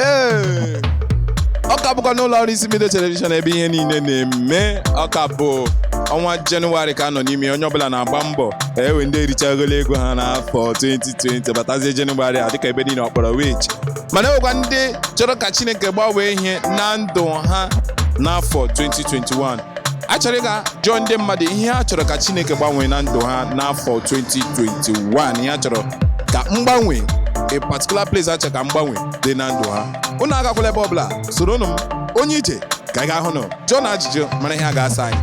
Ee, ọ ka bụkwa n'ụlọ ọrụ Isi Mbido Television ebe ihe niile na-eme. Ọ ka bụ ọnwa Jenụwarị ka a nọ n'ime, onye ọbụla na-agba mbọ ewe ndị erichagolo ego ha n'afọ 2020 batazie Jenụwarị a dịka ebe niile ọ kpọrọ wich, mana enwekwa ndị chọrọ ka Chineke gbanwee ihe na ndụ ha n'afọ 2021. A chọrọ ịga jụọ ndị mmadụ ihe ha chọrọ ka Chineke gbanwee na ndụ ha n'afọ 2021, ihe ha chọrọ ka mgbanwe, a particular place ha chọrọ ka mgbanwe dị na ndụ ha. Unu agakwala ebe ọbụla, soronụ m onye ije ka anyị ga-ahụ nụ jụọ na ajụjụ mara ihe a ga-asa anyị.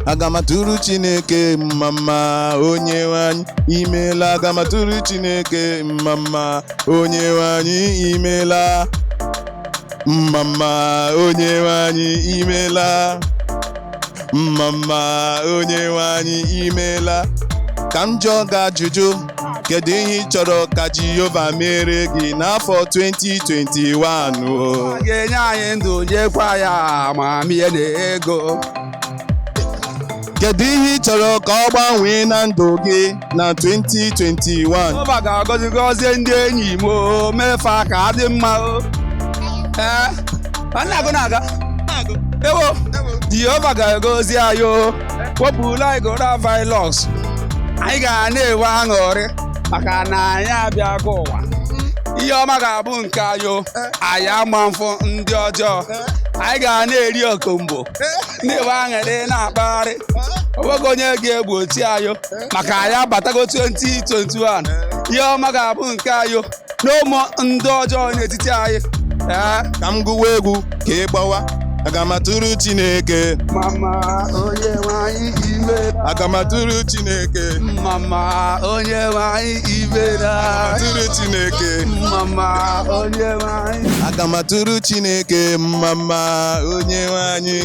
Aga m atụrụ Chineke mma mma, onye nwe anyị imeela. Aga m atụrụ Chineke mma mma, onye nwe anyị imeela. Mma mma, onye nwe anyị imeela. Mma mma, onye nwe anyị imeela. Ka m jụọ gị ajụjụ, kedu ihe ị chọrọ ka Jehova mere gị n'afọ 2021 o? Ọ ga-enye anyị ndụ, nyekwa ya amamihe na ego. Kedu ihe ị chọrọ ka ọ gbanwee na ndụ gị na 2021? Jehova ga-agọzi gọzie ndị enyi m o, mefa ka adị mma o. Ee, ọ na-agụ na-aga. Ewo, Jehova ga-agọzi anyị o, wepụla anyị coronavirus. Anyị ga na-enwe aṅụrị maka na anyị abịago ụwa. Ihe ọma ga-abụ nke anyị o, anyị ama mfụ ndị ọjọọ. Anyị ga na-eri okombo, na-enwe aṅụrị, na-akpagharị. Onweghị onye ga-egbochi anyị o, maka anyị abatago 2021. Ihe ọma ga-abụ nke anyị o, na ụmụ ndị ọjọọ n'etiti anyị. Ee. Ka m gụwa egwu ka ị gbawa. Aga m atụrụ Chineke Mama onye nwe anyị imela. Aga m atụrụ Chineke. Mama onye nwe anyị imela. Atụrụ Chineke. Mama onye nwe anyị. Aga m atụrụ Chineke mma mma, onye nwe anyị.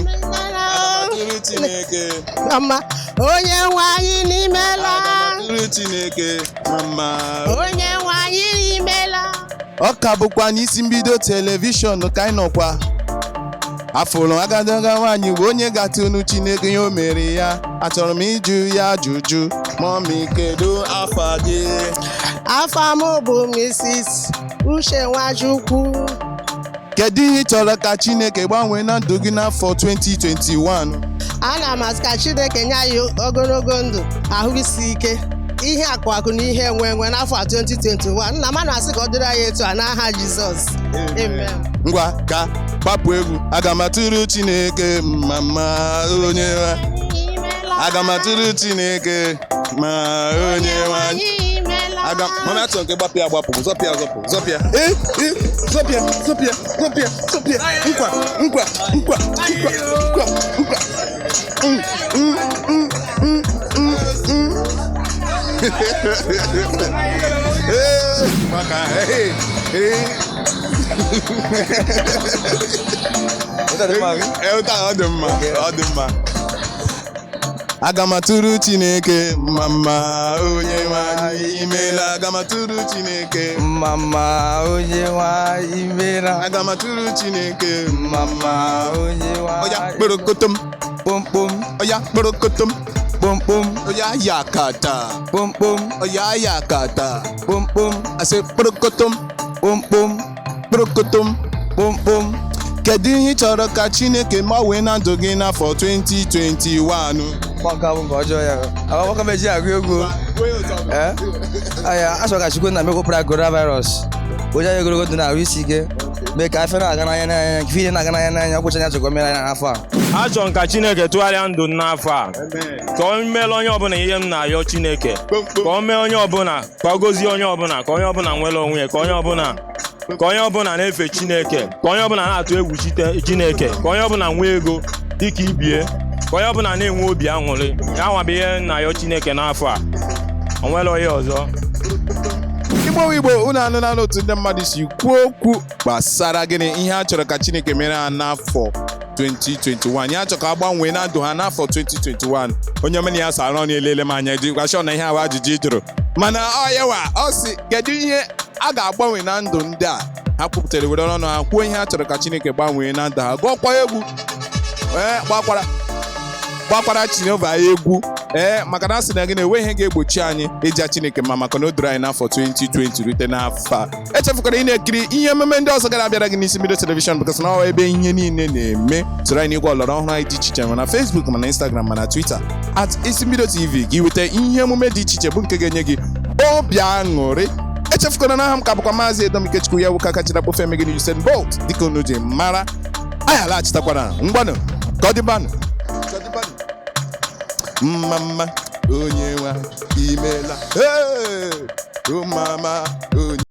Atụrụ Chineke. Mama, onye nwe anyị n'imela. Atụrụ Chineke mma mma. Onye nwe anyị n'imela. Ọ ka bụkwa n'Isi Mbido Television ka anyị nọkwa. Afụrụ agadaga nwaanyị bụ onye ga-atụnụ Chineke ihe o mere ya. Achọrọ m ịjụ ya ajụjụ. Mummy, kedu afa gị? Afa m bụ Mrs. Uche Nwachukwu. Kedu ihe ị chọrọ ka Chineke gbanwee na ndụ gị n'afọ 2021? Ana m asị ka Chineke nye anyị ogologo ndụ, ahụ isi ike, ihe akụ akụ na ihe enwe enwe n'afọ a 2021. Nna m, na-asị ka ọ dịrị anyị etu a n'aha Jizọs. Amen. Ngwa, ka gbapụ egwu. Aga m atụrụ Chineke mma mma, onye nwe. Aga m atụrụ Chineke ma onye nwe anyị. Aga mama achọrọ nke gbapụ ya agbapụ. Zọpịa, zọpụ, zọpịa. Ee ee, zọpịa, zọpịa, zọpịa, zọpịa. Nkwa, nkwa, nkwa, nkwa, nkwa, nkwa. Mm, mm, mm, mm, mm, mm. Ee, maka ee ee. Ee, ụta, ọ dị mma, ọ dị mma. Aga m atụrụ Chineke mma mma, onye nwe anyị imeela. Aga m atụrụ Chineke mma mma, onye nwe anyị imela. Aga m atụrụ Chineke mma mma, onye nwe Oya, anyị. kporokotom. Kpomkpom. Oya, kporokotom. Kpomkpom. Oya, yakata. Kpomkpom. Oya, yakata. Kpomkpom. Asị kporokotom. Kpomkpom. Kporokotom. Kpomkpom. Kedu ihe ị chọrọ ka Chineke gbanwee na ndụ gị n'afọ 2021? Maka bụ nke ọjọọ ya akwụkwọ m eji agụ egwu. Ee, aya achọ ka Chukwu na mewepụrụ anyị coronavirus, onye anyị ogologo ndụ na ahụ isi ike, mee ka afọ na-aga n'anya n'anya, nke ihe na-aga n'anya n'anya, ọgwụcha anya chọkọ mere anyị n'afọ a. Achọrọ m ka Chineke tụgharịa ndụ m n'afọ a, ka o meere onye ọbụla ihe m na-ayọ Chineke, ka o mee onye ọbụla, ka ọ gọzie onye ọbụla, ka onye ọbụla nwere onwe ya, ka onye ọbụla na-efe Chineke, ka onye ọbụla na-atụ egwu Chineke, ka onye ọbụla nwee ego dịka ibie, ka onye ọbụla na-enwe obi aṅụrị. Ya nwa bụ ihe m na-ayọ Chineke n'afọ a. O nwere onye ọzọ. Igbo, Igbo, unu anụla n'otu ndị mmadụ si kwuo okwu gbasara gịnị, ihe a chọrọ ka Chineke mere ha n'afọ 2021, ihe a chọrọ ka a gbanwee na ndụ ha n'afọ 2021. Onye omena ya sara ọnụ elele m anya ji gwa na ihe awa ajụjụ ị jụrụ, mana ọ yawa ọ sị kedu ihe a ga-agbanwe na ndụ ndị a ha kwupụtara, were ọnụ ha kwuo ihe ha chọrọ ka Chineke gbanwee na ndụ ha, gụọkwa egwu. Ee, gbakwara Chinova egwu. Ee, maka na a sị na gị na-enwe ihe ga-egbochi anyị ịja Chineke mma, maka na o duru anyị n'afọ 2020 rute n'afọ a. Echefukwara ị na-ekiri ihe emume ndị ọzọ gara abịara gị n'isi mbido telivishọn, because na ọ ebe ihe niile na-eme. Soro anyị n'igwe ọlọrọ ọhụrụ anyị dị iche iche, mana Facebook, mana Instagram, mana Twitter, @IsimbidoTV, ka ị nweta ihe emume dị iche iche bụ nke ga-enye gị obi aṅụrị. Echefukwara na aha m ka bụkwa Maazị Edomikechukwu, ya nwoke aka chiri akpọfe emegide Usain Bolt, dịka unu ji mara. Anyị alaghachitakwara. Ngwanụ, ka ọ dịbanụ, ka ọ dịbanụ. Mma mma, onye nwe imela. Hey! Oh mama, onye